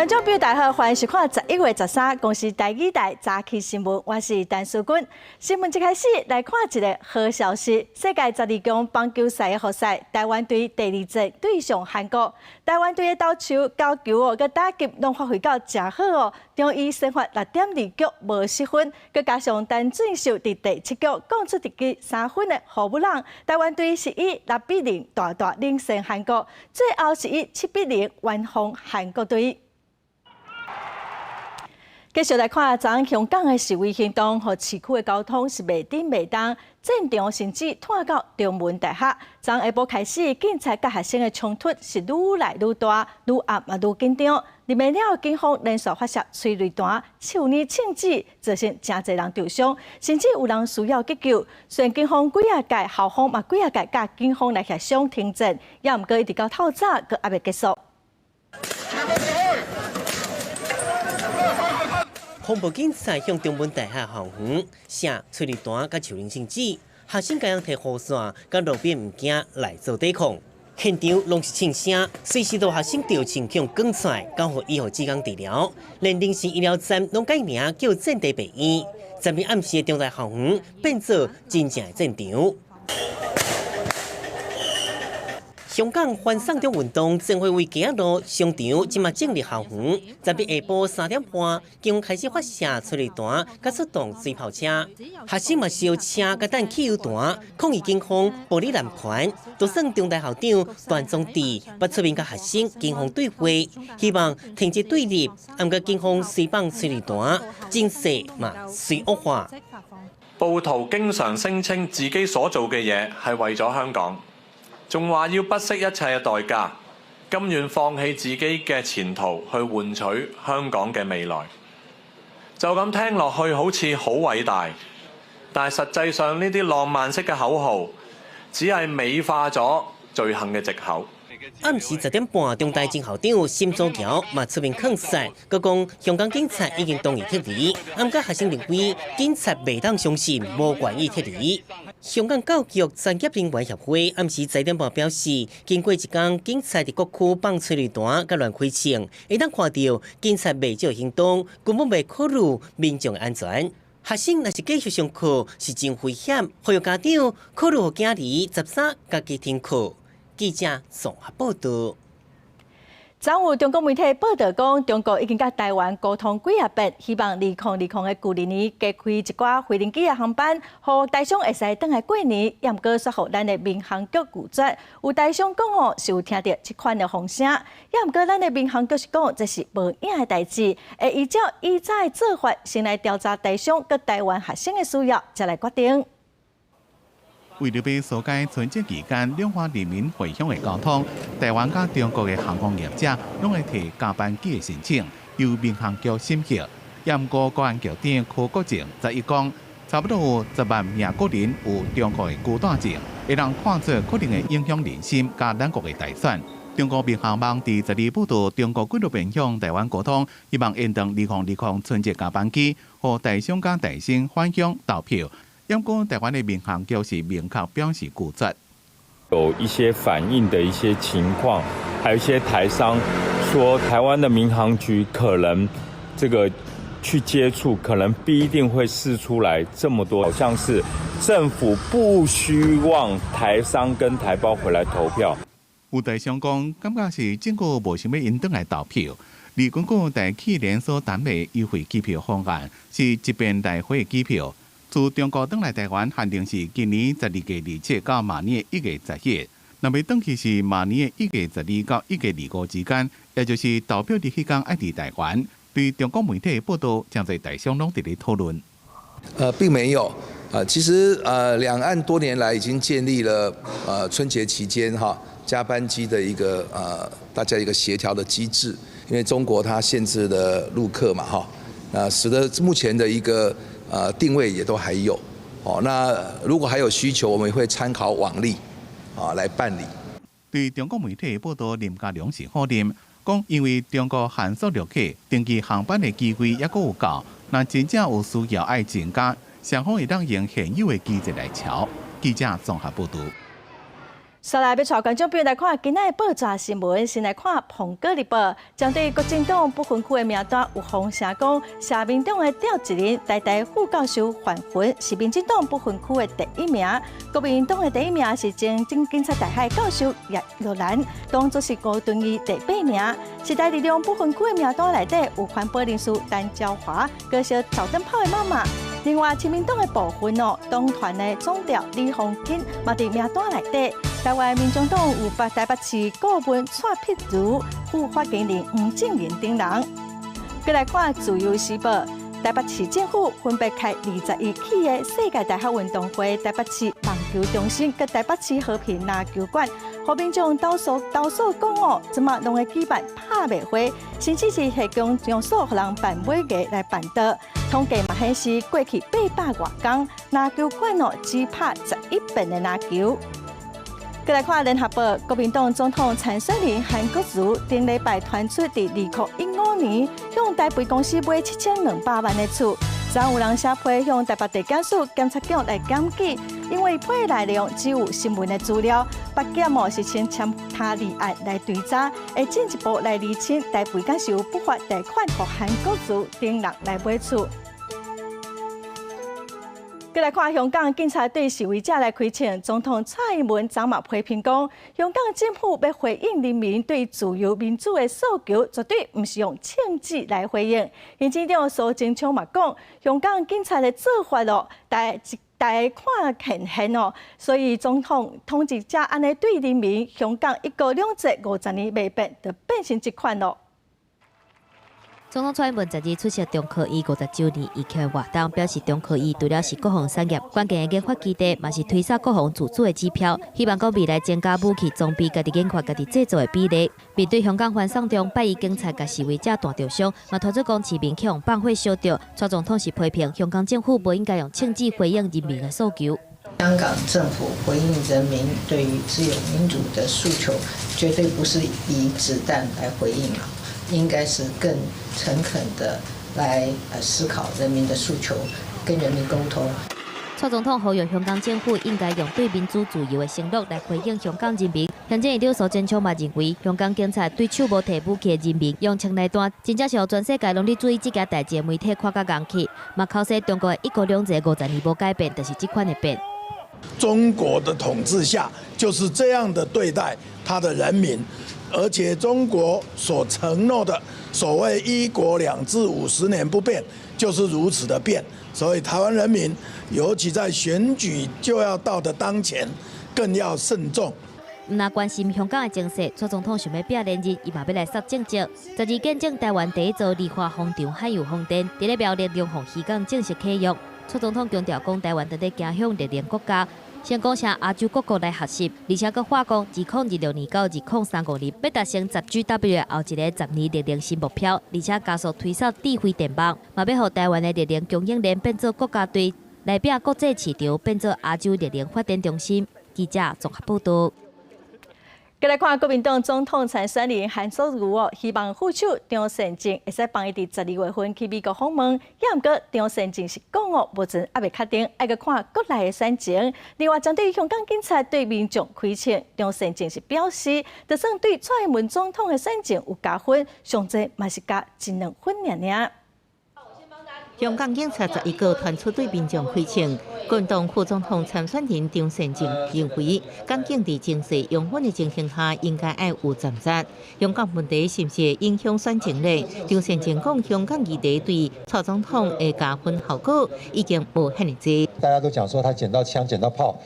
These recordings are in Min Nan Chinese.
觀眾朋友大家好，歡迎收看11月13公視台語台早起新聞，我是陳淑君。新聞一開始來看一个好消息，世界十二強棒球賽的複賽，台灣隊第二戰對上韓國，台灣隊的投手投球哦，佮打擊攏發揮到誠好哦，將以先發6.2局無失分，閣加上陳俊秀佇第七局講出一支3分的ホームラン，台灣隊是以6比0大大領先韓國，最後是以7比0完封韓國隊。繼續來看，昨昏香港的示威行動，予市區的交通是袂振袂動，戰場甚至拖到中文大學。昨下晡開始，警察佮學生的衝突是愈來愈大，愈暗嘛愈緊張。入暝了，警方連續發射催淚彈、手捏槍子，造成誠濟人受傷，甚至有人需要急救。雖然警方幾仔擺，校方嘛幾仔擺佮警方來協商停戰，也毋過一直到透早，閣猶未結束。防暴警察向中文大學校園射催淚彈佮手榴彈，學生共人提雨傘，佮路邊物件來做抵抗。現場攏是槍聲，隨時都學生著槍予捲出來，交予醫護志工治療。連臨時醫療站攏改名叫戰地病院。昨暝暗時的中大校園變做真正的戰場。香港反送中運動集會佇街仔路商場，這馬進入校園。昨暝下晡3點半，警方開始發射催淚彈，佮出動水炮車。學生嘛燒車佮彈汽油彈，抗議警方暴力濫權。就算中大校長段崇智捌出面佮學生、警方對話，希望停止對立。毋過警方隨放催淚彈，情勢嘛隨惡化。暴徒經常聲稱自己所做嘅嘢係為咗香港。仲話要不惜一切嘅代價，甘願放棄自己嘅前途去換取香港嘅未來。就咁聽落去好似好偉大，但係實際上呢啲浪漫式嘅口號，只係美化咗罪行嘅藉口。暗時10點半，中大前校長沈祖堯嘛出面囥殺，閣講香港警察已經同意撤離，毋過學生認為警察袂當相信，無願意撤離。香港教育專業人員協會暗時10點半表示，經過一工警察佇各區放催淚彈佮亂開槍，會當看著警察袂少行動，根本袂考慮民眾安全。學生若是繼續上課是真危險，呼籲家長考慮予囝兒13家己停課。記者綜合報導。昨有中國媒體報導講，中國已經佮台灣溝通幾仔遍，希望2020的舊年加開一寡飛行機的航班，予台商會使轉來過年。也毋過煞予咱的民航局拒絕。有台商講哦，是有聽著這款的風聲，也毋過咱的民航局是講這是無影的代誌，會依照以早的做法，先來調查台商佮台灣學生的需要，才來決定。為著欲疏解春節期間兩岸人民回鄉的交通，台灣佮中國的航空業者攏會提加班機的申請，由民航局審核。也毋過國安局長柯國正11講，差不多有10萬名國人有中國的居住證，會當看做可能會影響人心佮咱國的大選。中國民航網佇12報導，中國幾落遍向台灣溝通，希望延長2020春節加班機，予台商佮台生返鄉投票。毋過台灣的民航局是明確表示拒絕。有一些反映的一些情況，還有一些台商說，台灣的民航局可能這個去接觸，可能不一定會釋出來這麼多，好像是政府不希望台商跟台胞回來投票。有台商講，感覺是政府無想欲𪜶轉來投票。而根據台企連鎖單位優惠機票方案，是一遍來回的機票。自中國轉來台灣，限定是今年12月27到明年1月11。若欲轉去是明年1月12到1月25之間，也就是投票日彼工愛佇台灣。對中國媒體報導，誠濟台商攏佇咧討論。並沒有。啊，其實兩岸多年來已經建立了春節期間哈加班機的一個大家一個協調的機制，因為中國它限制了陸客嘛哈，啊，使得目前的一個定位也都還有，哦，那如果還有需求，我們會參考往例，啊，來辦理。對中國媒體報導，林佳龍是否認，講因為中國限縮陸客，登機航班的機會猶閣有夠，若真正有需要愛增加，雙方會當用現有的機制來喬。記者綜合報導。煞來欲帶觀眾朋友來看今仔的報紙新聞，先來看《蘋果日報》，針對國進黨不分區的名單有風聲講，社民黨的趙一麟台大副教授范雲是民進黨不分區的第一名，國民黨的第一名是前警察大學教授葉玉蘭，當作是吳敦義第八名。時代力量不分區的名單內底有環保人士陳昭華，閣是導彈炮的媽媽。另外，親民黨的部分哦，黨團的總召李鳳金嘛佇名單內底。台灣民眾黨有台北市顧問蔡碧如、副發言人黃正瑩等人。閣來看《自由時報》，台北市政府分別開21期的世界大學運動會、台北市網球中心佮台北市和平籃球館，予民眾投訴投訴講哦，這馬攏會舉辦拍賣會，甚至是提供場所予人辦尾牙來辦桌。統計嘛顯示，過去800外工籃球館哦，只拍11遍的籃球。閣來看聯合報，國民黨總統參選人韓國瑜頂禮拜傳出佇2015年向台肥公司買7200萬的厝，昨有人寫批向台北地檢署檢察長來檢舉，因為批內容只有新聞的資料，北檢哦是先簽他立案來追查，會進一步來釐清台肥敢是有不法貸款予韓國瑜等人來買厝。閣來看香港警察對示威者來開槍，總統蔡英文昨嘛批評講，香港政府欲回應人民對自由民主的訴求，絕對毋是用槍支來回應。行政長蘇貞昌嘛講，香港警察的做法哦，大家看顯現哦，所以總統統治者按呢對人民，香港一國兩制50年袂變，就變成這款囉。總統蔡英文12日出席中科院50週年預慶活動，表示中科院除了是國防產業關鍵的研發基地，嘛是推捒國防自主的指標。希望講未來增加武器裝備家己研發、家己製造的比例。面對香港反送中，拜一警察共示威者彈著傷，嘛傳出講市民去予放火燒著。蔡總統是批評香港政府無應該用槍支回應人民的訴求。香港政府回應人民對於自由民主的訴求，絕對不是以子彈來回應啊！應該是更誠懇的來思考人民的訴求，跟人民溝通。蔡總統呼籲香港政府應該用對民主自由的承諾來回應香港人民。行政院長蘇貞昌嘛認為，香港警察對手無提武器的人民用槍來彈，真正是予全世界攏佇注意這件代誌的媒體看甲戇去，嘛剾洗中國的一國兩制50年無改變，就是這款的變。中國的統治下就是這樣的對待他的人民。而且中國所承諾的所謂“一國兩制”50年不變，就是如此的變。所以台灣人民，尤其在選舉就要到的當前，更要慎重。毋但關心香港的情勢，蔡總統想欲拼連任，伊嘛欲來殺政績。12見證台灣第一座離岸風場海洋風電，佇咧苗栗龍鳳漁港正式啟用。蔡總統強調講，台灣正佇走向綠能國家。先講向亞洲各國來學習，而且閣喊講，2026年到2035年，欲達成10 GW 的後一个10年綠能新目標，而且加速推掃智慧電網，嘛欲予台灣的綠能供應鏈變做國家隊，來拼國際市場，變做亞洲綠能發展中心。記者綜合報導。閣來看國民黨總統參選人韓國瑜哦，希望副手張善政會使幫伊佇12月份去美國訪問。也毋過張善政是講哦，目前猶未確定，愛閣看國內的選情。另外，針對香港警察對民眾開槍，張善政是表示，就算對蔡英文總統的選情有加分，上濟嘛是加一兩分爾爾。香港警察11號傳出對民眾開槍，國民黨副總統參選人張善政認為，港警佇情勢容穩的情形下，應該愛有站責。香港問題是毋是會影響選情呢？張善政講，香港議題對蔡總統的加分效果已經無遐爾濟。大家都講說他撿到槍、撿到炮，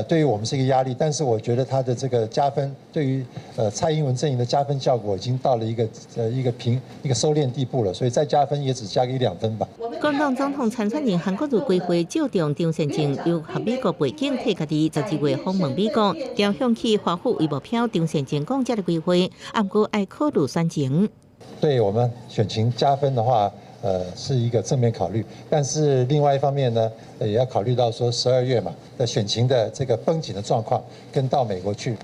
對於我們是一個壓力，但是我覺得他的這個加分，對於蔡英文陣營的加分效果已經到了一個平一個收斂地步了，所以再加分也只加個一兩分吧。國民黨總統參選人韓國瑜規劃借重張善政有合美國背景，替家己12月訪問美國，調向去華府為目標。張善政講這个規劃，毋過愛考慮選情。對我們選情加分的話，是一個正面考慮，但是另外一方面呢，也要考慮到說12月嘛的選情的這個繃緊的狀況，跟到美國去。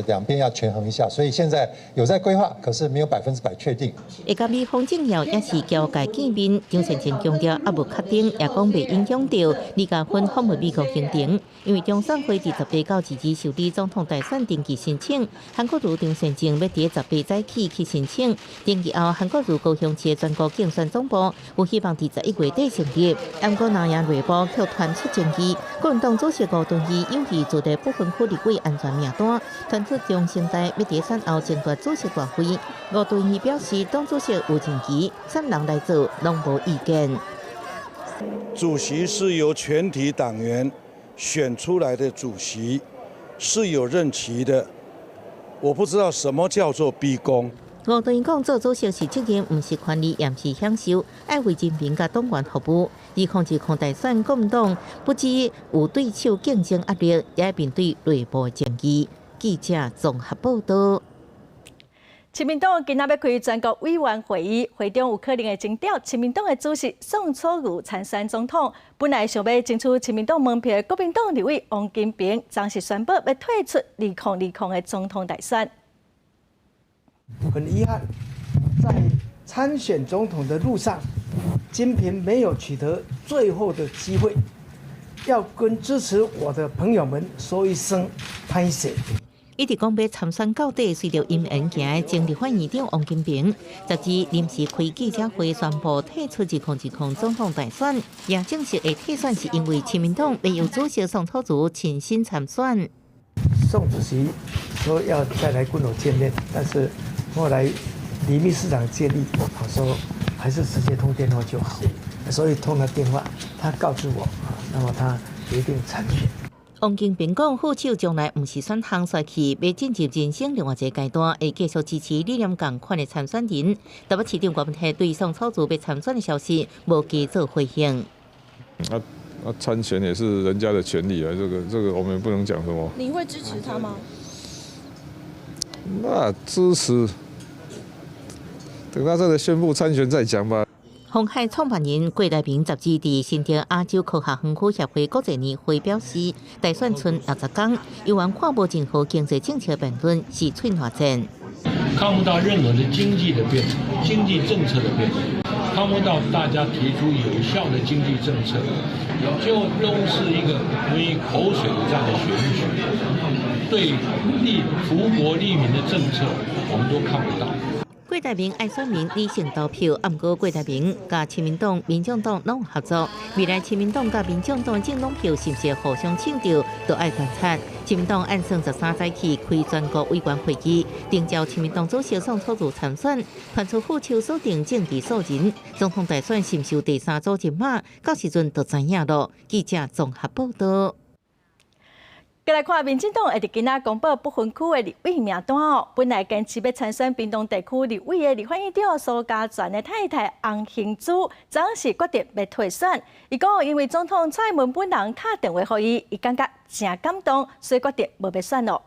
兩邊要權衡一下，所以現在有在規劃，可是沒有100%確定。會佮美方政要也是僑界見面，張善政強調猶無確定，也講袂影響著李家芬訪問美國行程。因為中選會佇18到22受理總統大選登記申請，韓國瑜、張善政欲佇18早起去申請，登記後韓國瑜高雄市全國競選總部有希望佇11月底成立。毋過南洋內部卻傳出爭議，國民黨主席吳敦義有意做佇不分區立委安全名單，傳出中生代欲佇選後爭奪主席大位。吳敦義表示，黨主席有任期，啥人來做攏無意見。主席是由全體黨員選出來的主席，是有任期的。我不知道什麼叫做逼宮。吳敦義講，做主席是責任，毋是權力，也毋是享受，愛為人民佮黨員服務。2020大選，國民黨不只有對手競爭壓力，也面對內部爭議。記者綜合報道。親民黨今仔欲開全國委員會議，會中有可能會徵調親民黨的主席宋楚瑜參選總統。本來想欲爭取親民黨門票的國民黨立委王金平，昨時宣布欲退出2020的總統大選。很遺憾，在參選總統的路上，金平沒有取得最後的機會，要跟支持我的朋友們說一聲歹勢。一直講欲參選到底，隨著因緣行的前立法院長王金平，十二臨時開記者會宣布退出2020總統大選，也證實會退選是因為親民黨欲由主席宋楚瑜親身參選。宋主席說要再來跟我見面，但是後來李秘書長建議，我說還是直接通電話就好，所以通了電話，他告知我，那麼他決定參選。王金平講，副手將來毋是選項煞去，欲進入人生另外一個階段，會繼續支持理念仝款的參選人。台北市長柯文哲對宋楚瑜欲參選的消息無加做回應。啊，參選也是人家的權利啊，這個我們不能講什麼。你會支持他嗎？那支持，等他真的宣布參選再講吧。鴻海創辦人郭台銘十二佇新竹亞洲科學園區協會國際年會表示，大選賰60天，猶原看無任何經濟政策辯論是喙瀾戰。看不到任何的經濟的變，經濟政策的變，看不到大家提出有效的經濟政策，就都是一個關於口水戰的選舉，對利福國利民的政策，我們都看不到。郭台銘愛選民理性投票，毋過郭台銘佮親民黨、民眾黨攏合作，未來親民黨佮民眾黨政黨票是毋是互相搶著，都愛觀察。親民黨按算13早起開全國委員會議，徵召親民黨主席宋楚瑜參選，傳出副手鎖定政治素人，總統大選是毋是有第三組人馬？到時陣就知影囉。記者綜合報道。過來看，民進黨會佇今仔公布不分區的立委名單哦。本來堅持欲參選屏東地區立委的立法院長蘇嘉全的太太洪興珠，昨時決定欲退選。伊講，因為總統蔡英文本人敲電話予伊，伊感覺誠感動，所以決定無欲選囉。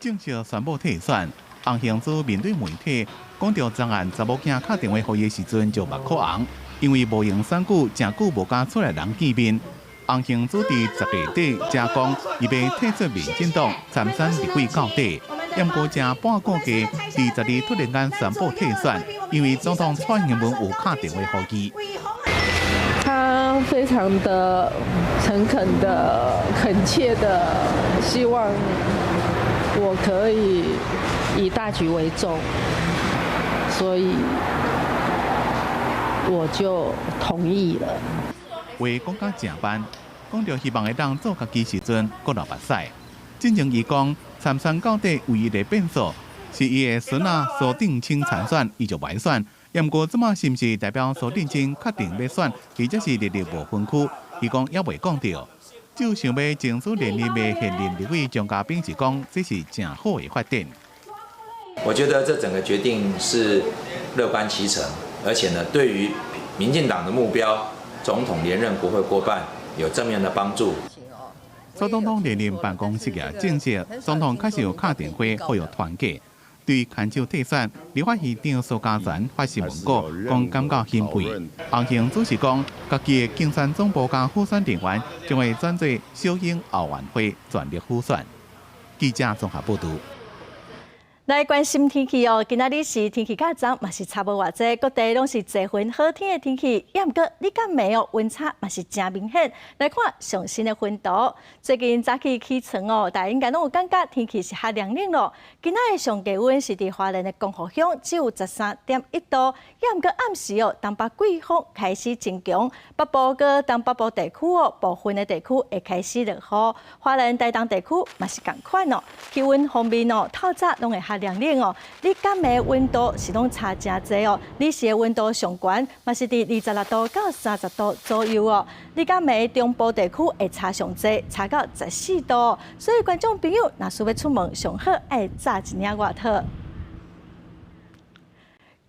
正式宣布退選，洪興珠面對媒體講著，昨暗查某囝敲電話予伊的時陣就目眶紅，因為無閒選舉，誠久無佮厝內人見面。洪興珠佇10月底才講，伊欲退出民進黨參選立委到底，毋過才半個月，佇12突然間宣布退選，因為總統蔡英文有敲電話予伊。他非常的誠懇的、懇切的希望我可以以大局為重，所以我就同意了。話講甲誠慢，講著希望會當做家己時陣，閣流目屎。進前伊講參選到底唯一的變數是伊的孫仔蘇震清參選，伊就袂選。毋過這馬是毋是代表蘇震清確定欲選，或者是立立無分區？伊講猶未講著。就想欲爭取連任的現任立委張家秉是講，這是誠好的發展。我覺得這整個決定是樂觀其成，而且呢，對於民進黨的目標，總統連任國會過半有正面的幫助。蔡總統連任辦公室也證實，總統確實有敲電話呼籲團結。對牽手退選，立法院長蘇嘉全發新聞稿，講感覺欣慰。洪興珠是講，家己的競選總部佮輔選人員將會轉做小英後援會，全力輔選。記者綜合報導。來關心天氣哦，今仔日是天氣較昨嘛是差無偌濟，各地攏是多雲好天的天氣。也毋過日佮暝哦，溫差嘛是誠明顯。來看上新的溫度，最近早起起床哦，大家應該攏有感覺天氣是較涼冷咯。今仔的上低溫是佇花蓮的光復鄉，只有13.1度。也毋過暗時哦，東北季風開始增強，北部佮東北部地區哦，部分的地區會開始落雨。花蓮台東地區嘛是仝款哦，氣溫方面哦，透早攏會較涼冷哦，日佮暝溫度是攏差誠濟哦。日時的溫度上懸嘛是佇26度到30度左右哦。日佮暝中部地區會差上濟，差到14度。所以觀眾朋友，若需欲出門，上好愛紮一領外套。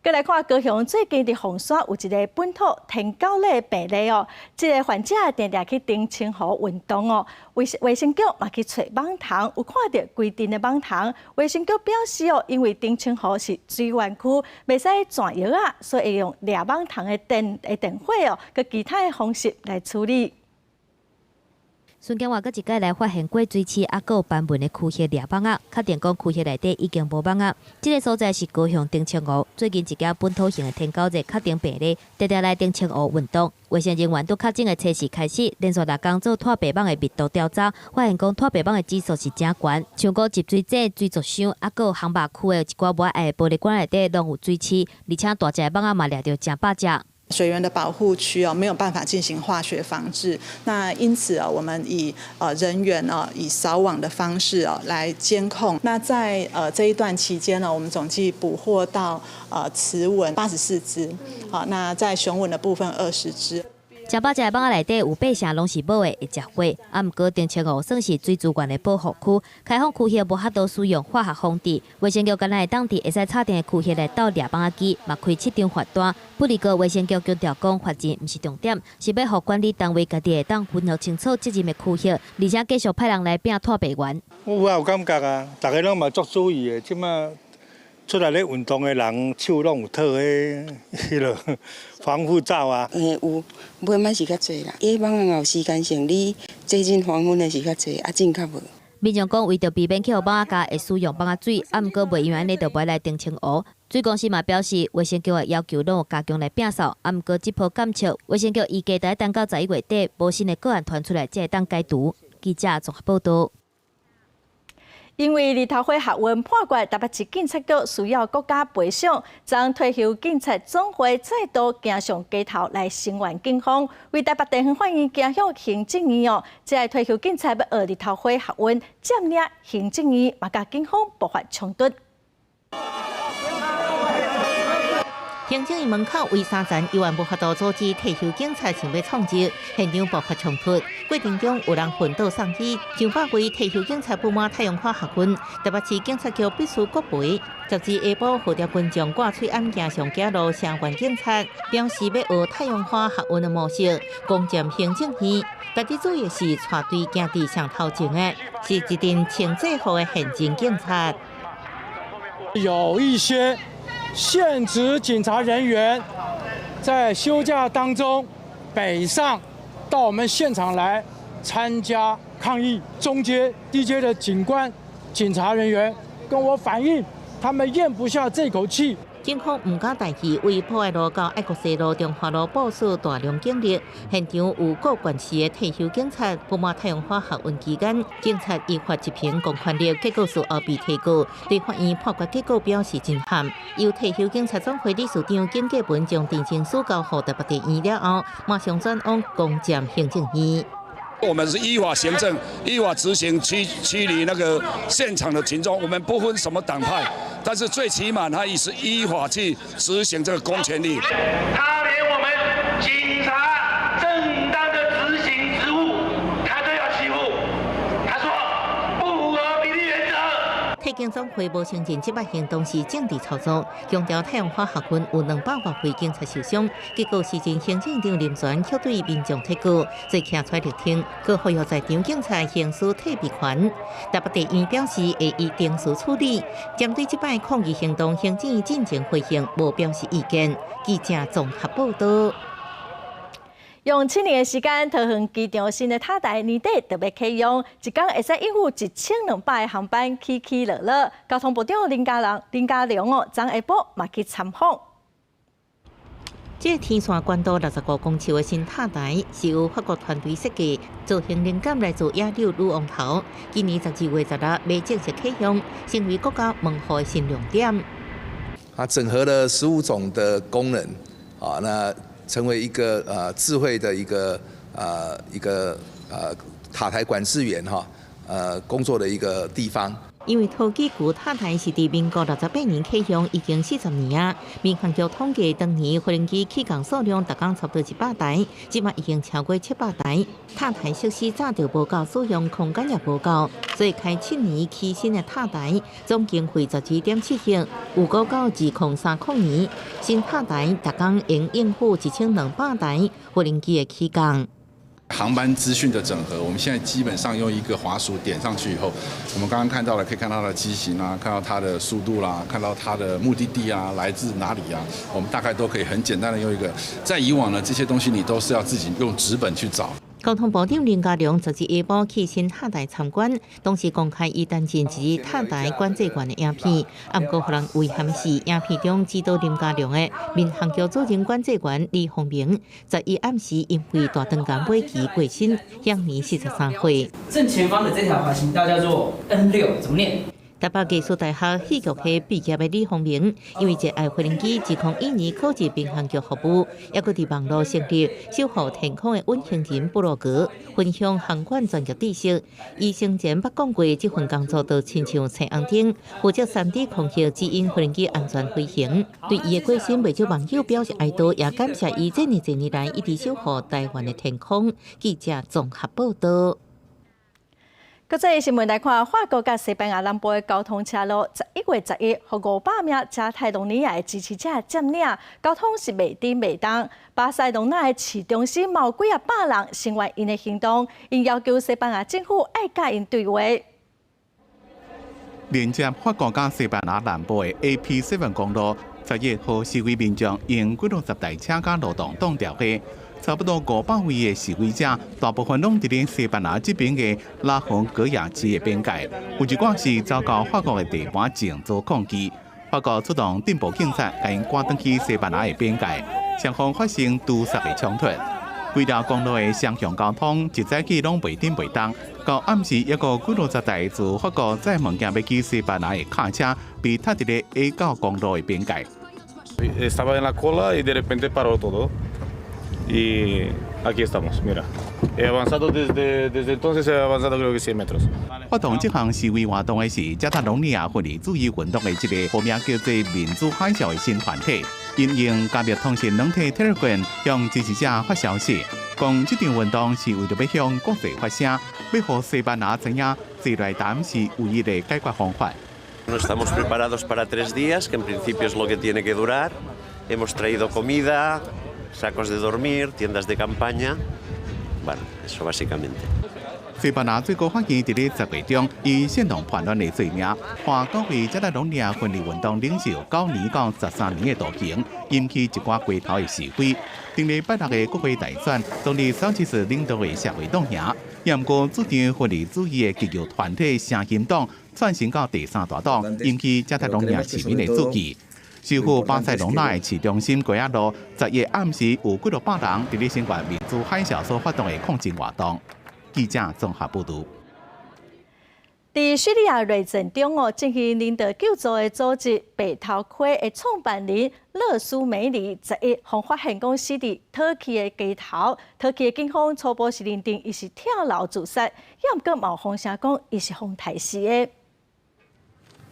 閣來看高雄最近佇鳳山有一个本土天狗的病例哦，這个患者定定去澄清湖運動哦，衛生局嘛去揣蠓蟲，有看著規陣的蠓蟲。衛生局表示哦，因為澄清湖是水源區，袂使轉藥仔，所以會用掠蠓蟲的電火哦，佮其他的方式來處理。孫建華閣一擺來發現過水池，猶閣有斑紋的區域掠蠓仔，確定講區域內底已經無蠓仔。這个所在是高雄澄清湖，最近一件本土型的天狗熱確定病例，定定來澄清湖運動。衛生人員佇確診的初四開始，連續六工做脫白蠓的密度調查，發現講脫白蠓的指數是誠懸，像講集水井、水族箱，猶閣有航壩區的一寡無愛的玻璃罐內底攏有水刺，而且大隻的蠓仔嘛掠著誠百隻。水源的保護區哦，沒有辦法進行化學防治，那因此啊，我們以人員啊，以掃網的方式啊來監控。那在這一段期間呢，我們總計捕獲到雌蚊84隻，好，那在雄蚊的部分20隻。誠百隻的蠓仔內底有八成攏是母的會食血，啊，毋過澄清湖算是水資源的保護區，開放區域無法度使用化學防治。衛生局敢若會當佇會使插電的區域來鬥掠蠓仔機，嘛開7張罰單。不過衛生局強調講，罰錢毋是重點，是欲予管理單位家己會當分清楚責任的區域，而且繼續派人來摒脫白源。我有感覺啊，逐家攏嘛足注意的，這馬出來咧運動的人手攏有套彼彼个防護罩啊。嘿，有，尾擺是較濟啦。伊蠓仔有時間性，你接近黃昏的是較濟，啊，進較無。民眾講，為著避免去予蠓仔咬，會使用蠓仔水，啊，毋過袂因為按呢就袂來澄清湖。水公司嘛表示，衛生局的要求攏有加強來摒掃，啊，毋過這波監測，衛生局預計得等到11月底，無新的個案傳出來，才會當解除。記者綜合報導。因為日頭花學運判決台北市警察局需要國家賠償，昨退休警察總會再度行上街頭來聲援警方，為台北地方法院行向行政院哦，這个退休警察欲學日頭花學運佔領行政院，嘛佮警方爆發衝突。行政院門口圍沙層，猶原無法度阻止退休警察想欲創治，現場爆發衝突。過程中有人奮倒送去，上百位退休警察不滿太陽花學運，台北市警察局必須國賠。10日下晡，號召群眾掛喙罨行上街路聲援警察，表示欲學太陽花學運的模式，攻佔行政院。值得注意的是，帶隊行佇上頭前的是一陣穿制服的現職警察。有一些現職警察人員在休假當中北上到我們現場來參加抗議。中階、低階的警官、警察人員跟我反映，他們嚥不下這口氣。警方毋敢大意，為博愛路到愛國西路、中華路部署大量警力。現場有各縣市的退休警察不滿太陽花學運期間，警察依法執行公權力，結果事後被提告，對法院判決結果表示震撼。由退休警察總會理事長簡介文將陳情書交予台北地院了後，馬上轉往攻佔行政院。我們是依法行政、依法執行驅離那個現場的群眾，我們不分什麼黨派，但是最起碼他也是依法去執行這個公權力。他連我們警察正當的執行職務，他都要欺負。他說不符合比例原則。退警總會無承認這擺行動是政治操作，強調太陽花學運有200多位警察受傷，結果時任行政長林全卻對民眾提告，再站出來澄清，閣呼籲在場警察行使退避權。台北地院表示會依程序處理，針對這擺抗議行動，行政院進前回應無表示意見。記者綜合報導。用7年的時間，桃園機場新的塔台年底就欲啟用，一工會使應付1200個航班起起落落。交通部長林佳龍、林佳龍哦，昨下晡嘛去參訪。這個天線懸高65公尺的新塔台，是由法國團隊設計，造型靈感來自野柳女王頭。今年12月16欲正式啟用，成為國家門戶的新亮點。它整合了15種的功能，啊，那成為一個智慧的一個塔台管制員哈，工作的一個地方。因為桃機舊塔台是佇民國68年啟用，已經40年啊。民航局統計，當年飛行機起降數量逐工差不多100台，這馬已經超過700台。塔台設施早就無夠，使用空間也無夠，所以開7年起新的塔台，總經費12.7億，預估到2030年，新塔台逐工會應付1200台飛行機的起降。航班資訊的整合，我們現在基本上用一個滑鼠點上去以後，我們剛剛看到了，可以看到它的機型啊，看到它的速度啦，看到它的目的地啊，來自哪裡啊，我們大概都可以很簡單的用一個。在以往呢，這些東西你都是要自己用紙本去找。交通部長林佳龍昨日下晡去新塔台參觀，當時公開伊擔任一日塔台管制員的影片。啊，毋過予人遺憾的是，影片中指導林佳龍的民航局主任管制員李宏明，11暗時因為大腸癌尾期過身，享年43歲。正前方的這條滑行道叫做 N6，怎麼念？台北藝術大學戲劇系畢業的李宏明，因為熱愛飛行機，2001年考入民航局服務，猶閣佇網路成立守護天空的隱形人部落格，分享航管專業知識。伊生前捌講過，這份工作就親像青紅燈，負責3D 空域指引飛行機安全飛行。對伊的過身，袂少網友表示哀悼，也感謝伊這爾濟年來一直守護台灣的天空。記者綜合報道。國際新聞來看，法國佮西班牙南部的交通車路，11月11，予500名加泰隆尼亞的支持者佔領，交通是袂振袂動。巴塞隆納的市中心有幾仔百人聲援𪜶的行動，𪜶要求西班牙政府愛佮𪜶對話。連接法國佮西班牙南部的 AP7 公路，11予示威民眾用幾落十台車佮勞動擋牢的。差不多500位的示威者，大部分攏佇咧西班牙這邊的拉洪格亞市的邊界，有一寡是走到法國的地盤前做抗議。法國出動鎮暴警察，共𪜶趕轉去西班牙的邊界，雙方發生屠殺的衝突。規條公路的雙向交通一早起攏袂振袂動，到暗時猶閣幾落十台自法國載物件欲去西班牙的卡車被塞佇咧 A9公路的邊界。 Estaba en la cola y de repente paró todo. Y aquí estamos, mira. He avanzado desde entonces, he avanzado creo que 100 metros. 發動這項示威活動的是加泰隆尼亞分離主義運動的一個號名叫做民主海嘯的新團體，𪜶用加密通訊軟體 Telegram 向支持者發消息，講這場運動是為著欲向國際發聲，欲予西班牙知影坐來談是唯一的解決方法。 Estamos preparados para 3 días, que en principio es lo que tiene que durar. Hemos traído comida, sacos de dormir, tiendas de campaña. Bueno, eso básicamente. 西班牙最高法院佇咧10月中，以煽動叛亂的罪名，判九位加泰隆尼亞分離運動領袖9年到13年的徒刑，引起一寡街頭的示威。頂禮拜六的國會大選，總理桑切斯領導的社會黨贏，也毋過主張分離主義的極右團體聲音黨竄升到第三大黨，引起加泰隆尼亞市民的注意。首府巴塞隆納的市中心街仔路，11暗時有幾落百人佇咧聲援民主海嘯所發動的抗爭活動。記者綜合報導。佇敘利亞內戰中哦，進行人道救助的組織白頭盔的創辦人勒蘇梅里，11予發現講死佇土耳其的街頭，土耳其的警方初步是認定伊是跳樓自殺，也毋過嘛有風聲講伊是予刣死的。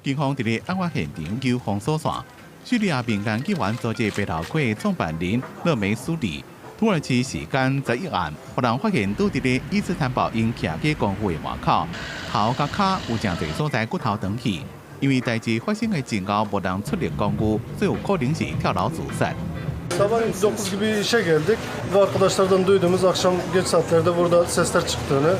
警方佇咧案發現場糾封鎖線，敘利亞民間救援組織白頭盔的創辦人勒梅蘇里。土耳其時間11暗，予人發現倒佇咧伊斯坦堡𪜶徛家公寓的外口，頭佮跤有誠濟所在骨頭斷去。因為代誌發生的前後無人出入公寓，所以有可能是跳樓自殺。 Sabah 9 gibi işe geldik ve arkadaşlardan duyduğumuz akşam geç saatlerde burada sesler çıktığını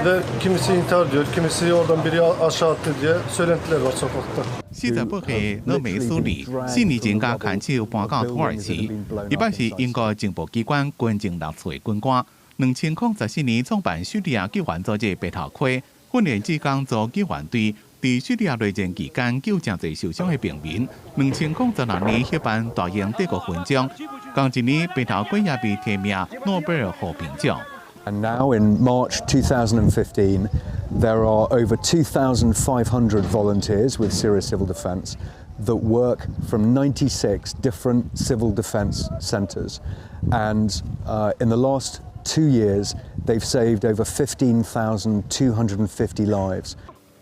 ve kimisi intihar diyor, kimisi oradan biri aşağı attı diye söylentiler var sokakta. 48歲勒梅蘇里4年前共牽手搬到土耳其，伊捌是英國情報機關軍情六處的軍官。2014年創辦敘利亞救援組織白頭盔，訓練志工組救援隊，佇敘利亞內戰期間救誠濟受傷的平民。2016年協辦大英帝國勳章，仝一年白頭盔也被提名諾貝爾和平獎。 And now in March 2015, there are over 2,500 volunteers with Syria Civil Defence that work from 96 different civil defence centres. And in the last 2 years, they've saved over 15,250 lives.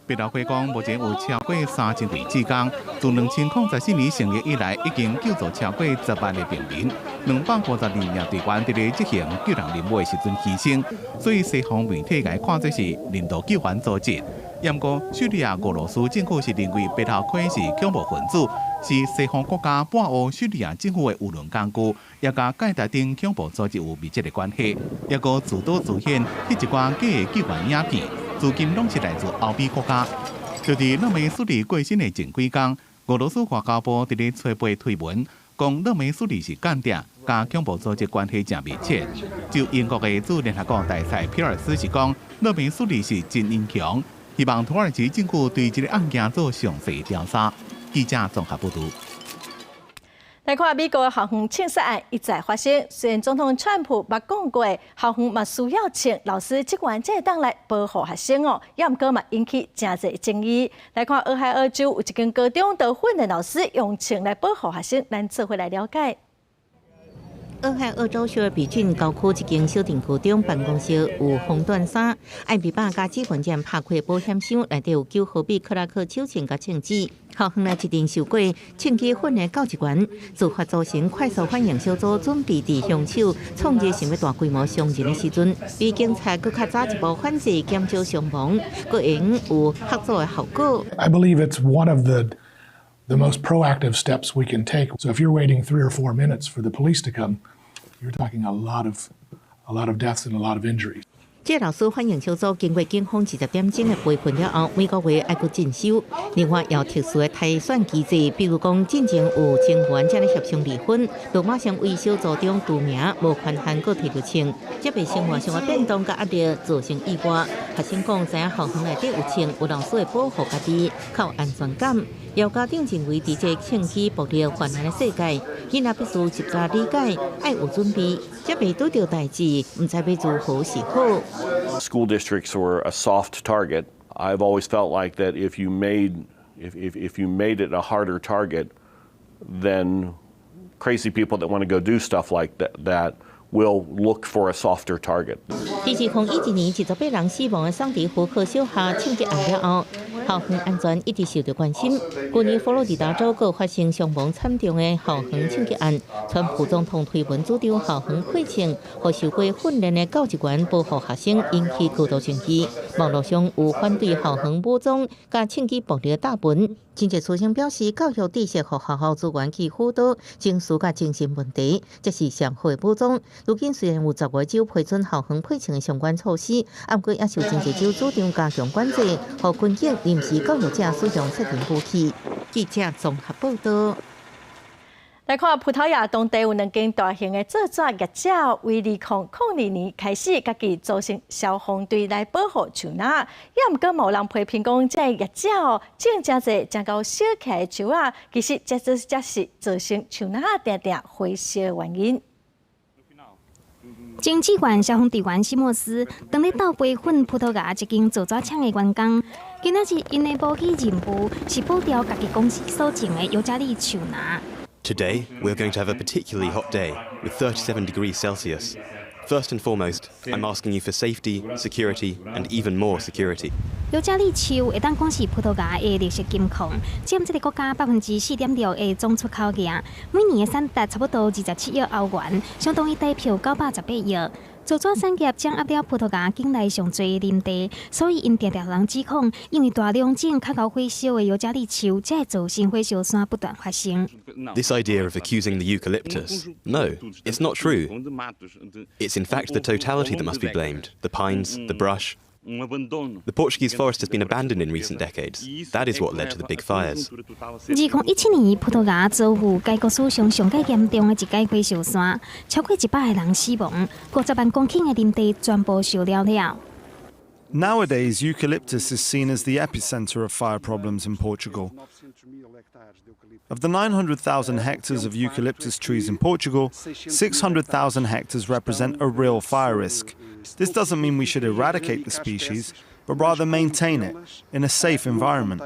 白頭盔講，目前有超過3000位志工，自2014年成立以來，已經救助超過10萬个平民，252名隊員佇咧執行救人任務的時陣犧牲，所以西方媒體共伊看做是人道救援組織。毋過，敘利亞俄羅斯政府是認為白頭盔是恐怖分子，是西方國家抹烏敘利亞政府的輿論工具，也佮蓋達等恐怖組織有密切的關係。抑閣自導自演彼一寡假的救援影片，資金攏是來自歐美國家。就佇勒梅蘇里過身的前幾工，俄羅斯外交部佇咧初八推文，講勒梅蘇里是間諜，佮恐怖組織關係誠密切。就英國的駐聯合國大使皮爾斯是講，勒梅蘇里是真英雄，希望土耳其政府對這个案件做詳細調查。記者綜合報導。來看美國校園槍殺案一再發生，雖然總統川普捌講過，校園嘛需要槍老師職員才會當來保護學生哦，也毋過嘛引起誠濟爭議。來看俄亥俄州有一間高中的訓練老師用槍來保護學生，咱做伙來了解。俄亥俄州雪爾比郡郊區一間小鎮高中辦公室有防彈衫，艾比百佮志願者拍開保險箱，內底有9毫米克拉克手槍佮槍支。校園內一定受過槍擊訓練教職員，自發組成快速反應小組，準備佇兇手創日想欲大規模傷人的時陣，比警察閣較早一步反制，減少傷亡，閣會用有合作的效果。 I believe it's one of the most proactive steps we can take. So if you're waiting 3 or 4 minutes for the police to come, you're talking a lot of deaths and a lot of injuries. 這老師反應小組經過警方20點鐘的培訓了後，每個月愛閣進修。另外，有特殊的篩選機制，比如講進前有情緣者咧協商離婚，就馬上為小組長除名，無權限閣提著槍。這袂生活上的變動佮壓力造成意外。學生講，知影校園內底有槍，有老師的保護家己，較有安全感。有家長認為，佇這槍支暴力泛濫的世界，囡仔必須及早理解，愛有準備，才袂拄著代誌，毋知欲如何是好。 School districts were a soft target. I've always felt like that if you made it a harder target, then crazy people that want to go do stuff like that will look for a softer target. 佇2011年28人死亡的桑迪胡克小學槍擊案了後，校園安全一直受到關心。去年佛羅里達州閣發生傷亡慘重的校園槍擊案，川普總統推文主張校園配槍，予受過訓練的教職員保護學生，引起高度爭議。網路上有反對校園武裝佮槍支暴力的貼文。真濟師生表示，教育知識予學校資源去輔導情緒佮精神問題，這是上好的武裝。如今雖然有10個州批准校園配槍的相關措施，毋過也受真濟州主張加強管制，予軍警臨時教育者使用殺人武器。記者綜合報導。來看葡萄牙當地有兩間大型的造紙業者，為2002年開始，家己組成消防隊來保護樹林。也毋過有人批評講，這个業者哦種誠濟誠𠢕燒起來的樹仔，其實這這才是造成樹林定定火燒的原因。前志願消防隊員史莫斯當咧鬥培訓葡萄牙一間造紙廠的員工，今仔日𪜶的武器任務是保牢家己公司所種的尤加利樹林。 Today, we are going to have a particularly hot day with 37 degrees Celsius. First and foremost, I'm asking you for safety, security, and even more security. 尤加利樹會當講是葡萄牙的綠色金礦，佔這个國家4.6%的總出口額，每年的產值差不多27億歐元，相當於台票918億。造紙產業掌握了葡萄牙境內上濟林地，所以𪜶定定予人指控，因為大量種較𠢕火燒的尤加利樹，才會造成火燒山不斷發生。 This idea of accusing the eucalyptus, no, it's not true. It's in fact the totality that must be blamed: the pines, the brush, The Portuguese forest has been abandoned in recent decades. That is what led to the big fires. 2017年，葡萄牙遭遇該國史上上蓋嚴重的一擺火燒山，超過100個人死亡，50萬公頃的林地全部燒了了。 Nowadays, eucalyptus is seen as the epicenter of fire problems in Portugal. Of the 900,000 hectares of eucalyptus trees in Portugal, 600,000 hectares represent a real fire risk. This doesn't mean we should eradicate the species, but rather maintain it in a safe environment.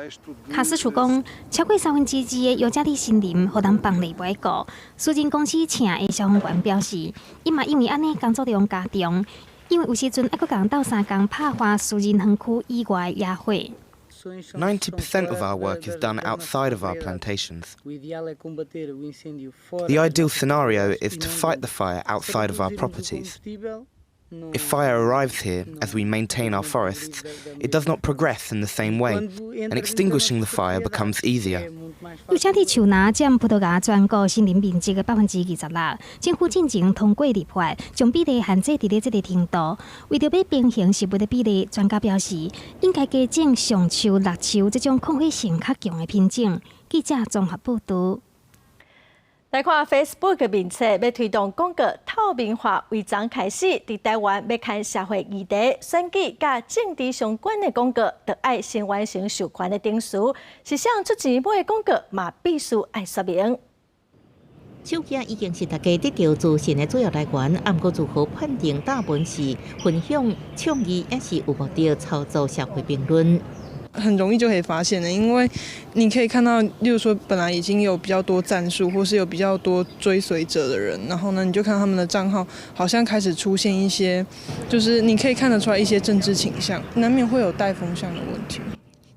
卡斯楚講，超過三分之二的尤加利森林予人放佇無愛顧。私人公司請的消防員表示，伊嘛因為按呢工作量加重，因為有時陣愛閣共人鬥相共拍破私人園區以外野火。 90% of our work is done outside of our plantations. The ideal scenario is to fight the fire outside of our properties. If fire arrives here, as we maintain our forests, it does not progress in the same way, and extinguishing the fire becomes easier. 尤加利樹林佔葡萄牙全國森林面積的26%。政府進前通過立法，將比例限制佇咧這个程度。為著欲平衡植物的比例，專家表示應該加種橡樹、栗樹這種抗火性較強的品種。記者綜合報導。來看 Facebook 的面冊，欲推動廣告透明化，為昨開始，佇台灣欲刊社會議題、選舉佮政治相關的廣告，著愛先完成授權的程序。是啥人出錢買的廣告，嘛必須愛說明。手機已經是大家得著資訊的主要來源，啊，毋過如何判定貼文是分享、倡議，抑是有目的操作社會評論？很容易就可以發現的，因為你可以看到，例如說本來已經有比較多讚數，或是有比較多追隨者的人，然後呢，你就看他們的賬號好像開始出現一些，就是你可以看得出來一些政治傾向，難免會有帶風向的問題。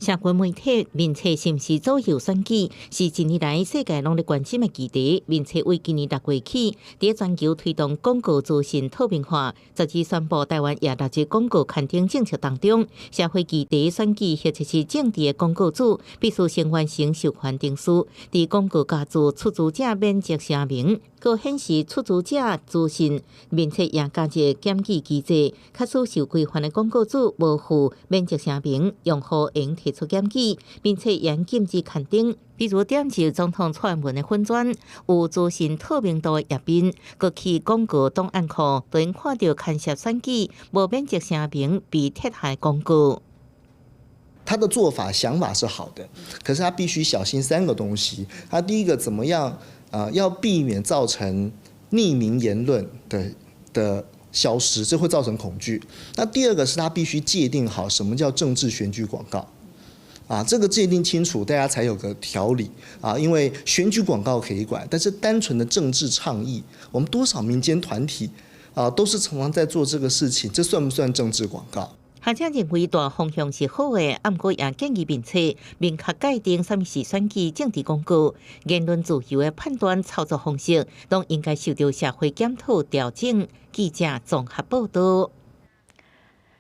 社群媒體面冊是毋是左右選舉，是近年來世界攏咧關心的議題。面冊為今年6月起，佇全球推動廣告資訊透明化，12宣布台灣也納入廣告刊登政策當中。社會議題選舉或者是政治的廣告主，必須先完成授權程序，佇廣告加註出資者免責聲明，閣顯示出資者資訊。面冊也加入檢舉機制，假使受規範的廣告主無附免責聲明，用戶會提出檢舉，並且嚴禁止刊登。比如點入總統蔡英文的粉專，有資訊透明度的頁面，閣去廣告檔案庫，就能看著牽涉選舉無免責聲明被撤下廣告。他的做法想法是好的，可是他必須小心三個東西。他第一個怎麼樣？要避免造成匿名言論的消失，這會造成恐懼。那第二個是他必須界定好什麼叫政治選舉廣告。啊，這個界定清楚，大家才有個條理啊。因為選舉廣告可以管，但是單純的政治倡議，我們多少民間團體啊，都是常常在做這個事情，這算不算政治廣告？學者認為大方向是好的，啊，毋過也建議面冊明確界定啥物是選舉政治廣告、言論自由的判斷操作方式，攏應該受著社會檢討調整。記者綜合報導。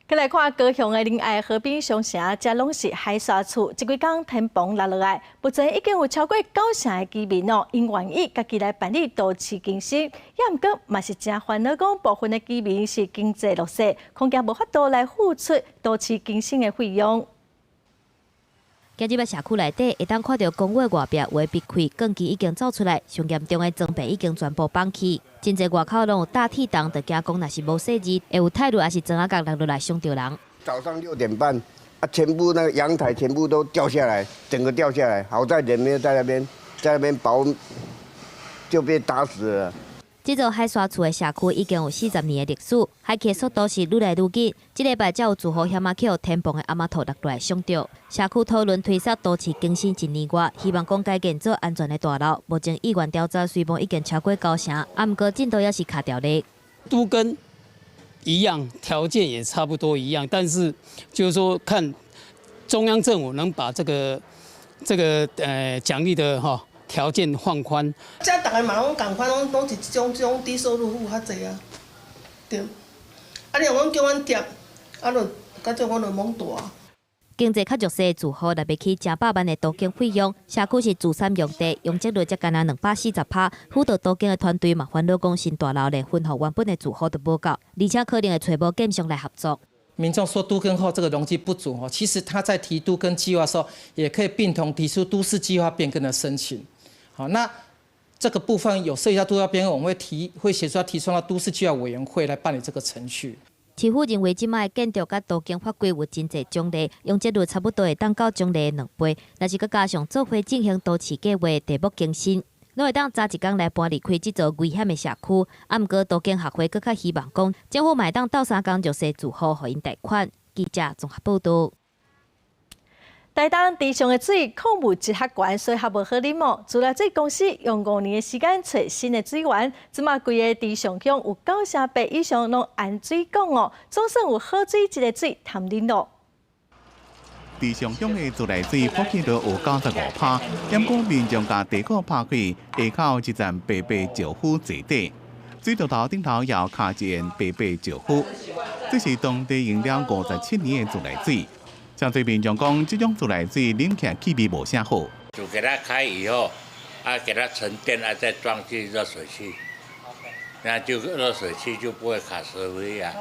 閣來看高雄的仁愛河濱商城，遮攏是海沙厝，這幾工天棚落落來，目前已經有超過九成的居民哦，𪜶願意家己來辦理都市更新，也毋過嘛是誠煩惱，講部分的居民是經濟弱勢，恐驚無法度來付出都市更新的費用。行入來社區內底，會當看著公寓外壁有的壁開，鋼筋已經走出來，上嚴重的裝備已經全部崩去。真濟外口攏有大鐵筒，就驚講若是無細膩，會有泰銳抑是磚仔角落落來傷著人。早上6點半，啊，全部那個陽台全部都掉下來，整個掉下來，好在人沒有在那邊，在那邊保，就被打死了。這座海沙厝的社區已經有40年的歷史，海起的速度是愈來愈緊。這禮拜才有住戶險仔去予天棚的雨仔塗落來傷著。社區討論推捒都市更新一年外，希望講改建做安全的大樓。目前意願調查雖無已經超過九成，啊，毋過進度也是卡著咧。都跟一樣，條件也差不多一樣，但是就是說看中央政府能把這個獎勵的哈條件放寬。這逐个嘛攏仝款，攏是這種低收入戶較濟啊，對。啊，你若講叫阮貼，啊，就較少阮就罔蹛。經濟較弱勢的住戶若欲起成百萬的都更費用，社區是住產用地，容積率才干焦240%。輔導都更的團隊嘛煩惱講新大樓連分予原本的住戶都無夠，而且可能會揣無建商來合作。民眾說都更後這個容積不足，其實他在提都更計劃的時候，也可以並同提出都市計劃變更的申請。好，那這個部分有涉及到都市變更，我們會協助他提出到都市計劃委員會來辦理這個程序。市府認為，這擺的建築佮都更法規有真濟獎勵，容積率差不多會當到獎勵的2倍。若是閣加上做伙進行都市計劃地目更新，攏會當早一工來搬離開這座危險的社區。啊，毋過都更學會閣較希望講，政府嘛會當鬥相共弱勢住戶，予𪜶貸款。記者綜合報導。台東池上的水礦物質較懸，所以較無好啉哦。自來水公司用5年的時間揣新的水源，這馬規個池上鄉有98%以上攏安水管哦，總算有好水這个水通啉咯。池上鄉的自來水普及率有95%，毋過民眾共地庫拍開，下口一層白白石灰坐底，水道頭頂頭也卡一層白白石灰，這是當地用了57年的自來水。像這民眾講，這種自來水啉起來氣味無啥好。就給它開以後，啊，給它沉澱，啊，再裝進熱水器，那就熱水器就不會卡石灰啊。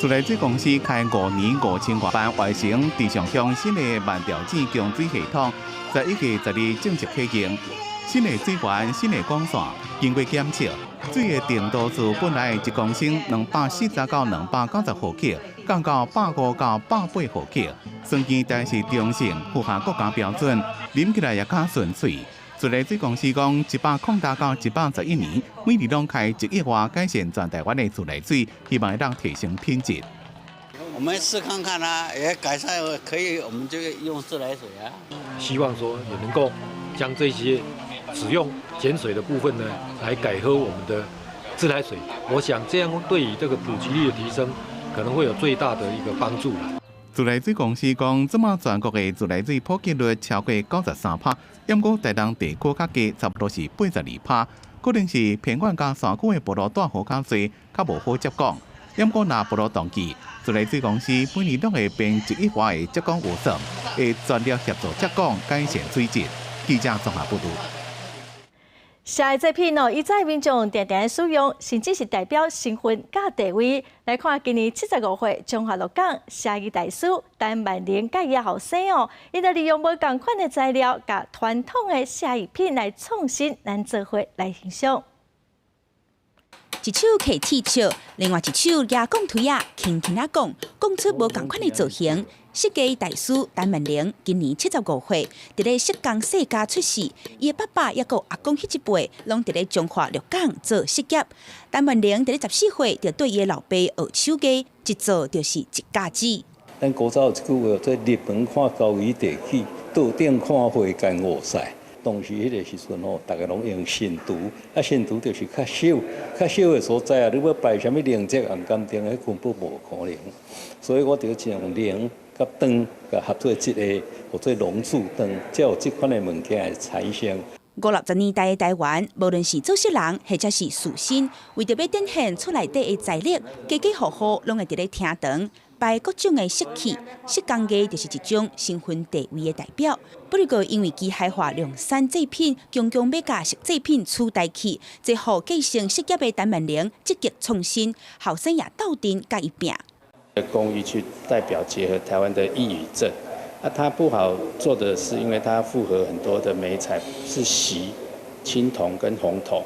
自來水公司開5年5000多萬完成池上鄉新的慢調整供水系統，11月12正式啟用。新的水源、新的管線，經過檢測，水的程度自本來1公升240到290毫克，降到150到180毫克，酸甜但是中性，符合國家標準，啉起來也較純粹。自來水公司講，108到111年，每年攏開1億外改善全台灣的自來水，希望會當提升品質。我們試看看啊，也改善可以，我們就用自來水啊。希望說也能夠將這些使用減水的部分呢，來改喝我們的自來水。我想這樣對於這個普及率的提升，可能會有最大的一個幫助啦。自來水公司講，這馬全國的自來水普及率超過93%，毋過台東地區較低，差不多是82%，可能是偏遠佮山區的部落大雨較濟，較無好接管。毋過若部落淡季，自來水公司每年攏會編1億外的接管預算，會全力協助接管改善水質。記者綜合報導。寫字製品哦，以前民眾定定使用，甚至是代表身份佮地位。來看今年75歲彰化鹿港寫字大師陳萬玲佮伊後生哦，𪜶就利用無仝款的材料，共傳統的寫字品來創新，咱做伙來欣賞。一手提鐵尺，另外一手舉鋼槌仔，輕輕仔講，講出無仝款的造型。設計大師陳萬玲今年75歲，佇咧石工世家出世。伊的爸爸抑閣阿公彼一輩，攏佇咧彰化鹿港做飾業。陳萬玲佇咧14歲就綴伊的老爸學手藝，一做就是一甲子。咱古早有一句話，做入門看高椅地起，桌頂看花間五賽。當時彼個時陣吼，逐家攏用神廚，啊神廚就是較小、較小的所在啊。你欲擺啥物靈節、紅金燈，彼根本無可能。所以我就將靈佮燈佮合做一个，號做龍柱燈，才有這款的物件的產生。五六十年代的台灣，無論是做穡人或者是士紳，為著欲展現厝內底的財力，家家戶戶攏會佇咧廳堂擺各種的飾器，飾工藝就是一種身份地位的代表。不過因為機械化量產製品，強強欲共錫製品取代去，這予繼承飾業的陳萬玲積極創新，後生也鬥陣共伊拚。工藝去代表結合台灣的義與正，啊，它不好做的是，因為它複合很多的媒材，是錫、青銅跟紅銅，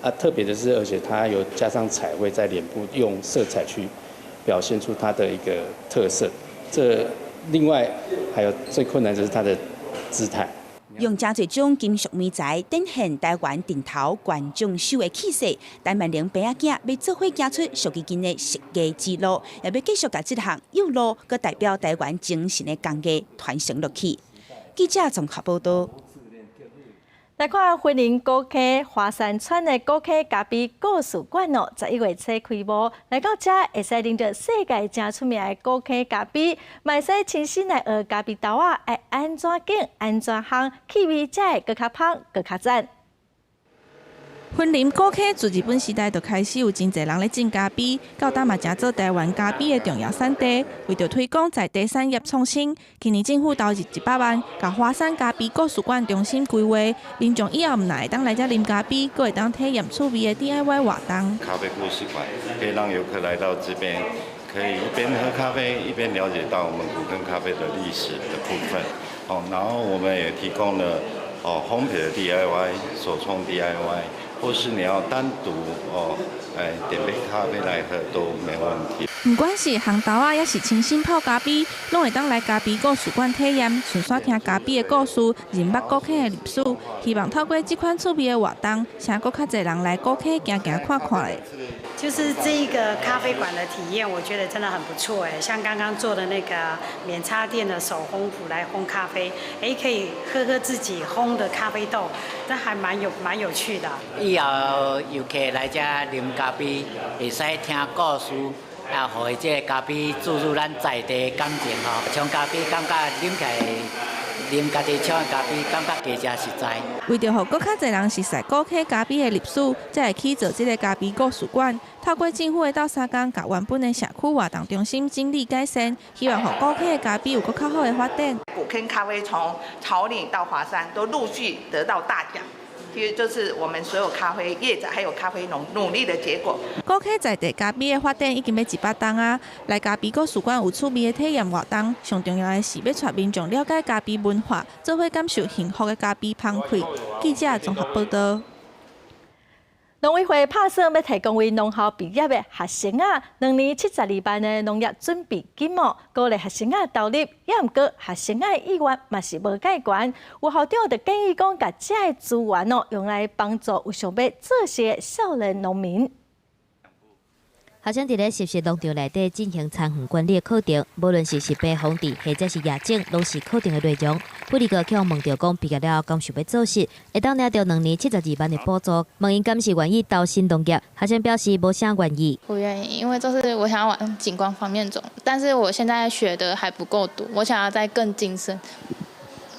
啊，特別的是，而且它有加上彩繪在臉部，用色彩去表現出它的一個特色。這另外還有最困難就是它的姿態。用誠濟種金屬媒材展現台灣陣頭觀眾手的氣勢，陳萬玲爸仔囝欲做伙行出屬於𪜶的設計之路，也欲繼續共這項有路閣代表台灣精神的工藝傳承落去。記者綜合報導。來看雲林古坑華山村的古坑咖啡故事館哦，11月初開幕。來到遮會使啉著世界誠出名的古坑咖啡，嘛會使親身來學咖啡豆仔，愛按怎揀、按怎烘，氣味才會閣較芳、閣較讚。雲林古坑自日本時代就開始有真濟人咧種咖啡，到今嘛成做台灣咖啡的重要產地。為著推廣在地產業創新，今年政府投入100萬，共華山咖啡故事館重新規劃，民眾以後毋但會當來遮啉咖啡，閣會當體驗趣味的 DIY 活動。咖啡故事館可以讓遊客來到這邊，可以一邊喝咖啡一邊了解到我們古坑咖啡的歷史的部分。哦，然後我們也提供了烘焙的 DIY、手沖 DIY，或是你要單獨點杯咖啡來喝都沒問題。毋管是烘豆仔，抑是親身泡咖啡，攏會當來咖啡故事館體驗，順紲聽咖啡的故事，認捌古坑的歷史。希望透過這款趣味的活動，請閣較濟人來古坑行行看看咧。就是這一個咖啡館的體驗，我覺得真的很不錯哎。像剛剛做的那個免插電的手烘釜來烘咖啡，可以喝喝自己烘的咖啡豆，這還蠻有趣的。以後遊客來遮啉咖啡，會使聽故事，啊，予這個咖啡注入咱在地感情吼，沖咖啡感覺啉起來，啉家己沖的咖啡，感覺加誠實在。為著予閣較濟人熟悉古坑咖啡的歷史，才會起做這个咖啡故事館。透過政府的鬥相共，共原本的社區活動中心整理改善，希望予古坑的咖啡有閣較好的發展。古坑咖啡從草嶺到華山都陸續得到大獎，其實就是我們所有咖啡業者還有咖啡農努力的結果。古坑在地咖啡的發展已經欲100冬啊！來咖啡故事館有趣味的體驗活動，上重要的是欲帶民眾了解咖啡文化，做伙感受幸福的咖啡芳氣。記者綜合報道。農委會拍算欲提供予農校畢業的學生仔，2年72萬的農業準備金哦，鼓勵學生仔投入，也毋過學生仔的意願嘛是無蓋懸。有校長就建議講，共這个資源哦，用來幫助有想欲做穡的少年農民。學生佇咧實習農場內底進行田園管理的課程，無論是疾病防治或者是夜種，攏是課程的內容。不哩個去予問著講，畢業了後敢想欲做穡，會當領著2年72萬的補助。問𪜶敢是願意投身農業，學生表示無啥願意。不願意，因為就是我想要往景觀方面走，但是我現在學的還不夠多，我想要再更精深。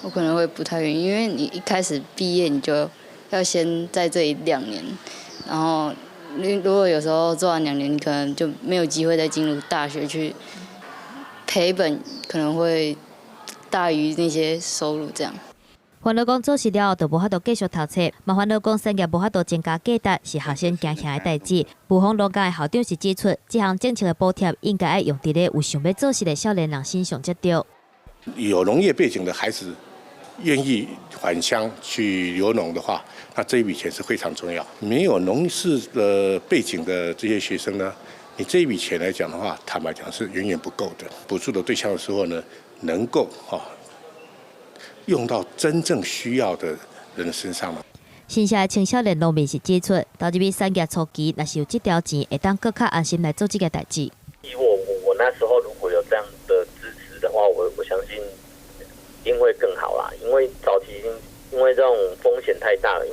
我可能會不太願意，因為你一開始畢業你就要先在這裡2年，然後。你如果有時候做完2年，你可能就沒有機會再進入大學去賠本，可能會大於那些收入這樣。煩惱講做穡了後就無法度繼續讀冊，嘛煩惱講產業無法度增加價值，是學生驚嚇的代誌。霧峰農工的校長是指出，這項政策的補貼應該愛用佇咧有想欲做穡的少年人身上才對。有農業背景的孩子願意返鄉去留農的話，那這一筆錢是非常重要。沒有農事的背景的這些學生呢，你這一筆錢來講的話，坦白講是遠遠不夠的。補助的對象的時候呢，能夠用到真正需要的人身上了。新社的青少年農民是指出，投入產業初期，若是有這條錢，會當閣較安心來做這个代誌。以我那時候如果有這樣的支持的話，我相信一定會更好啦。因為早期因為這種風險太大了。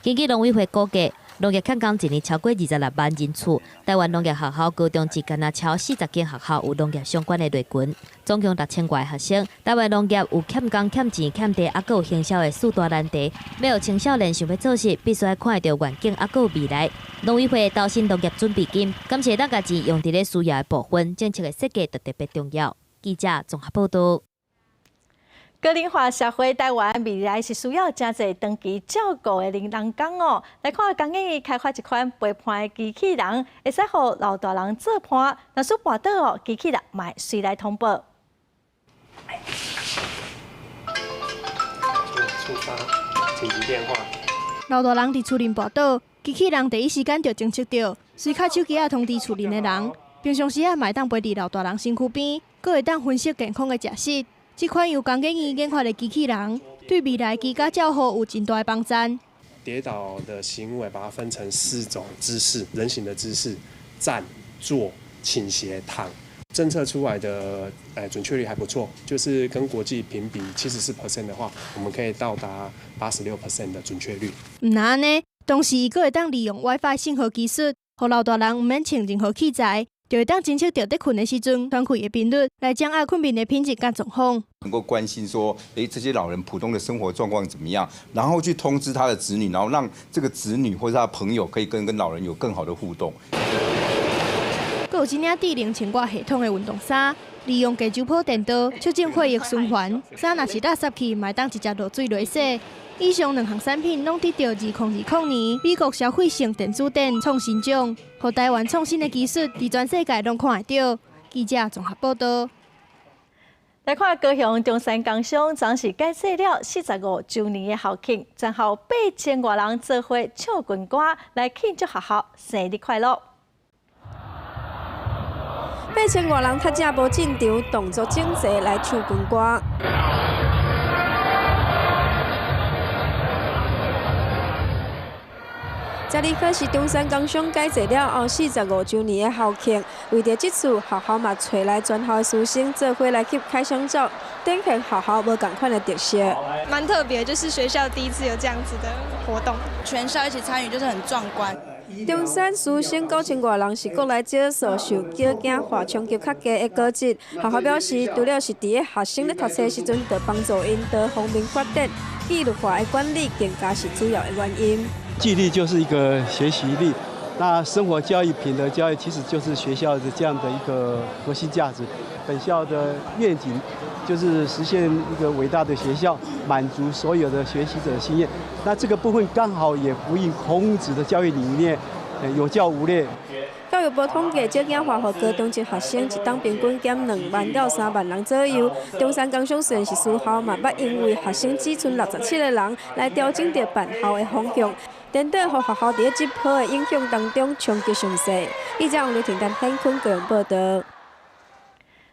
根據農委會估計，農業欠工一年超過26萬人次。台灣農業學校高中只敢若超40間學校有農業相關的類群，總共6000外學生。台灣農業有欠工、欠錢、欠地，猶閣有行銷的四大難題。欲予青少年想欲做穡，必須愛看會著願景，猶閣有未來。農委會投身農業準備金，感謝咱共錢用佇咧需要的部分，政策的設計就特別重要。記者綜合報道。高齡化社會，台灣未來是需要誠濟長期照顧的人工哦。來看工研院開發一款陪伴的機器人，會使予老大人做伴。若是跋倒哦，機器人嘛會隨來通報。觸發緊急電話。老大人佇厝裡跋倒，機器人第一時間就偵測著，隨敲手機仔通知厝裡的人。平常時仔嘛會當陪佇老大人身軀邊，閣會當分析健康的食食。這款由工研院研發的機器人，對未來居家照護有真大的幫助。跌倒的行為，把它分成四種姿勢，人形的姿勢：站、坐、傾斜、躺。偵測出來的準確率還不錯，就是跟國際評比74% 的話，我們可以到達86% 的準確率。毋但按呢，同時伊閣會當利用 WiFi 信號技術，予老大人毋免穿任何器材，就會當偵測著佇睏的時陣喘氣的頻率，來掌握睏眠的品質佮狀況。能夠關心說，這些老人普通的生活狀況怎麼樣，然後去通知他的子女，然後讓這個子女或者他的朋友可以跟老人有更好的互動。閣有這領智能穿掛系統的運動衫，利用電磁波電導促進血液循環。衫若是垃圾去，嘛會當直接落水來洗。以上兩項產品攏得著2020年美國消費性電子展創新獎，予台灣創新的技術佇全世界攏看會著。記者綜合報道。來看高雄中山工商，昨是改制了四十五週年的校慶，全校八千外人做伙唱軍歌來慶祝學校生日快樂。八千外人較正無進場，動作整齊來唱軍歌。十二號是中山工商改制了後四十五週年的校慶，為著這次學校嘛揣來全校的師生做伙來翕開箱照，展現學校無仝款的特色。蠻特別，就是學校第一次有這樣子的活動，全校一起參與，就是很壯觀。中山師生九千外人是國內少數受小囝化衝擊較低的高職。學校表示，除了是佇咧學生咧讀冊時陣，著幫助𪜶多方面發展，紀律化的管理更加是主要的原因。紀律就是一個學習力，那生活教育、品德教育其實就是學校的這樣的一個核心價值。本校的願景就是實現一個偉大的學校，滿足所有的學習者的心願。那這個部分剛好也呼應孔子的教育理念，有教無類。教育部統計，少囝化予高中職學生一冬平均減兩萬到三萬人左右。中山工商雖然是私校，嘛捌因為學生只賰六十七個人來調整著辦校的方向。顛倒予學校佇咧這波的影響當中衝擊上細。記者王麗婷、陳顯坤高雄報道。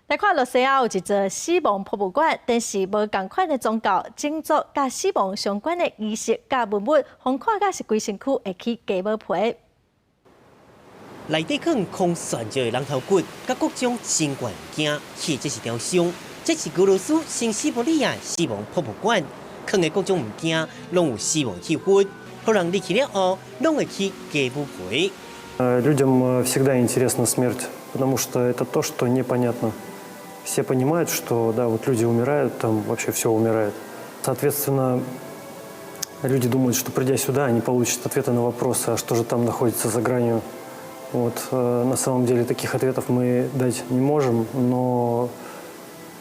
來看露西亞有一座死亡博物館，但是無仝款的宗教、種族佮死亡相關的儀式佮文物，予看甲是規身軀會起雞毛皮。內底囥空懸著的人頭骨，佮各種珍怪物件，或者是雕像。這是俄羅斯新西伯利亞死亡博物館，囥的各種物件攏有死亡氣氛，予人入去了後，攏會起雞毛皮。 Людям всегда интересна смерть, потому что это то, что непонятно. Все понимают, что да, вот люди умирают, там вообще все умирает. Соответственно, люди думают, что придя сюда, они получат ответы на вопросы, а что же там находится за гранью. Вот, на самом деле таких ответов мы дать не можем, но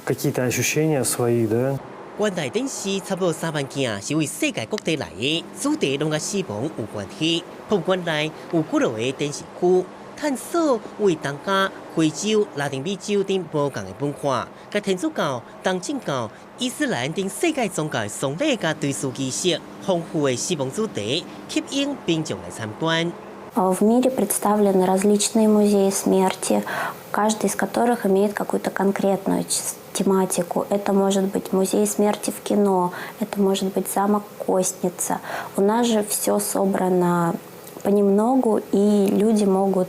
какие-то ощущения свои, да. 館內展示差不多三萬件，是為世界各地來的，主題攏佮死亡有關係。博物館內有幾落个展示區，探索為東亞、非洲、拉丁美洲等無仝的文化，佮天主教、東正教、伊斯蘭等世界宗教的喪禮佮追思儀式，豐富的死亡主題，吸引民眾來參觀。 В мире представлены различные музеи смерти, каждый из которых имеет какую-то конкретную тематику. Это может быть музей смерти в кино, это может быть замок Костница. У нас же все собрано понемногу, и люди могут,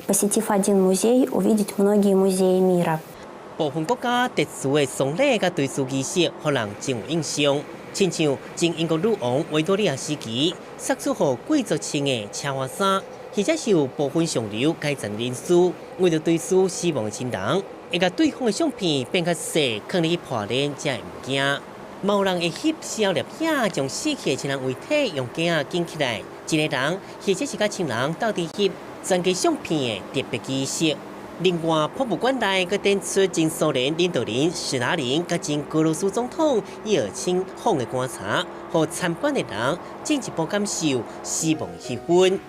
посетив один музей, увидеть многие музеи мира. 部分國家特殊的喪禮佮追思儀式，予人真有印象。親像前英國女王維多利亞時期，釋出予貴族穿的奢華衫，或者是有部分上流階層人士為著追思死亡的親人，會共對方的相片變較細，囥佇破鏈才會毋驚。嘛有人會翕小粒影，將死去的親人遺體用鏡仔緊起來，一个人或者是佮親人鬥陣翕全家相片的特別儀式。另外，博物館內閣展出前蘇聯領導人史達林佮前俄羅斯總統葉爾欽放的棺材，予參觀的人進一步感受死亡的氣氛。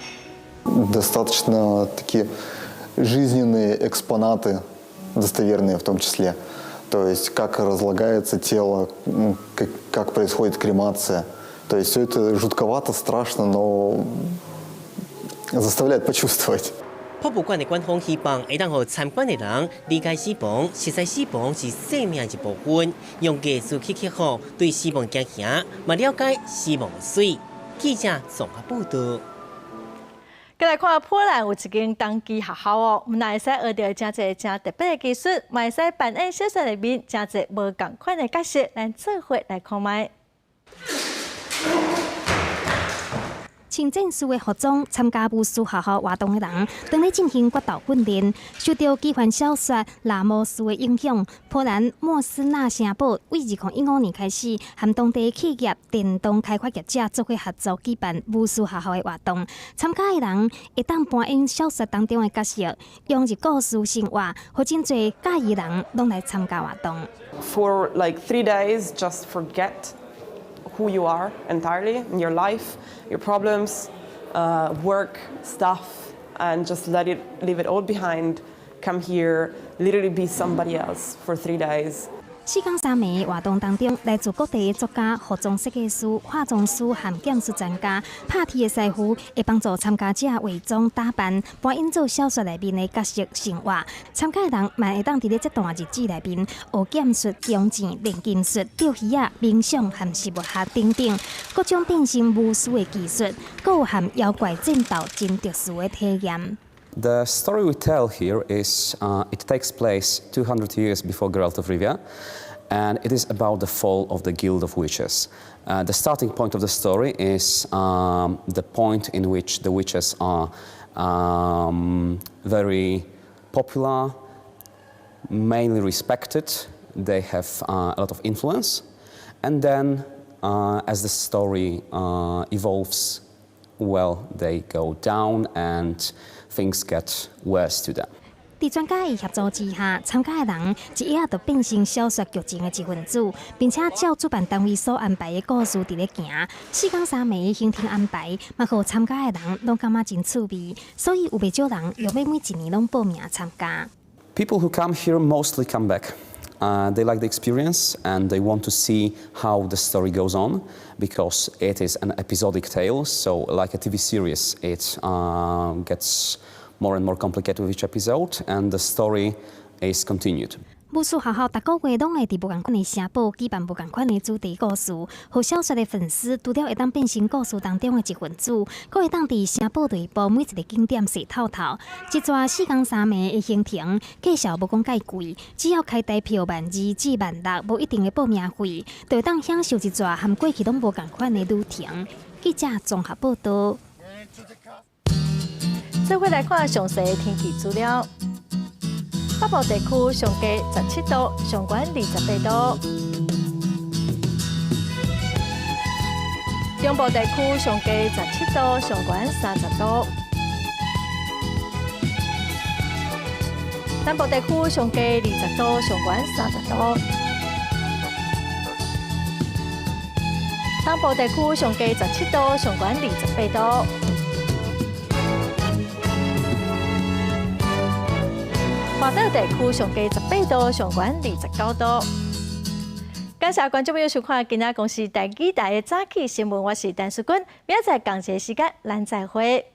Достаточно такие жизненные экспонаты, достоверные в том числе. То есть как разлагается тело, как происходит кремация. То есть все это жутковато, страшно, но заставляет почувствовать. 博物館的館方希望會當予參觀的人理解死亡，實在死亡是生命的一部分，用藝術去克服對死亡驚嚇，嘛了解死亡的媠。記者綜合報道。閣來看波蘭有一間冬季學校哦，毋但會使學著誠濟誠特別的技術，嘛會使扮演小說內面誠濟無仝款的角色，咱做伙來看覓。穿戰士的服裝參加巫師學校活動的人，當咧進行決鬥訓練。受著奇幻小說《拉摩斯》的影響，波蘭莫斯納城堡為二零一五年開始，和當地企業電動開發業者做伙合作舉辦巫師學校的活動。參加的人會當扮演小說當中的角色，融入故事生活，予真濟佮意人攏來參加活動。 For like 3 days, just forget who you are entirely in your life, your problems, work, stuff, and just let it leave it all behind Come here, literally be somebody else for 3 days. 四工三暝活動當中，來自各地的作家、服裝設計師、化妝師和劍術專家、拍鐵的師傅，會幫助參加者化妝打扮，扮演做小說內面的角色生活。參加的人嘛會當佇咧這段日子內面學劍術、弓箭、煉金術、釣魚仔、冥想和植物學等等各種變身巫師的技術，閣有和妖怪戰鬥真特殊的體驗。 The story we tell here is it takes place 200 years before Geralt of Rivia, and it is about the fall of the Guild of Witches. The starting point of the story is the point in which the witches are very popular, mainly respected, they have a lot of influence, and then as the story evolves, well, they go down and things get worse to them. 佇專家的協助之下，參加的人一下就變成小說劇情的一份子，並且照主辦單位所安排的故事佇咧行。四工三暝的行程安排，嘛予參加的人攏感覺真趣味，所以有袂少人欲欲每一年攏報名參加。 People who come here mostly come back. They like the experience and they want to see how the story goes on because it is an episodic tale. So, like a TV series, it gets more and more complicated with each episode, and the story is continued. 巫師學校逐個月攏會佇無仝款的城堡舉辦無仝款的主題故事，予小說的粉絲除了會當變成故事當中的一份子，閣會當佇城堡內部每一个景點踅透透。這逝四工三暝的行程，價數無講蓋貴，只要開台票12,000至16,000，無一定的報名費，就會當享受一逝和過去攏無仝款的旅程。記者綜合報道。做伙來看詳細的天氣資料。北部地區上低17度，上懸28度。中部地區上低17度，上懸30度。南部地區上低20度，上懸30度。東部地區上低17度，上懸28度。外島地區上低18度，上懸29度。感謝觀眾朋友收看今仔公視台語台的早起新聞，我是陳淑君，明仔載仝一个時間，咱再會。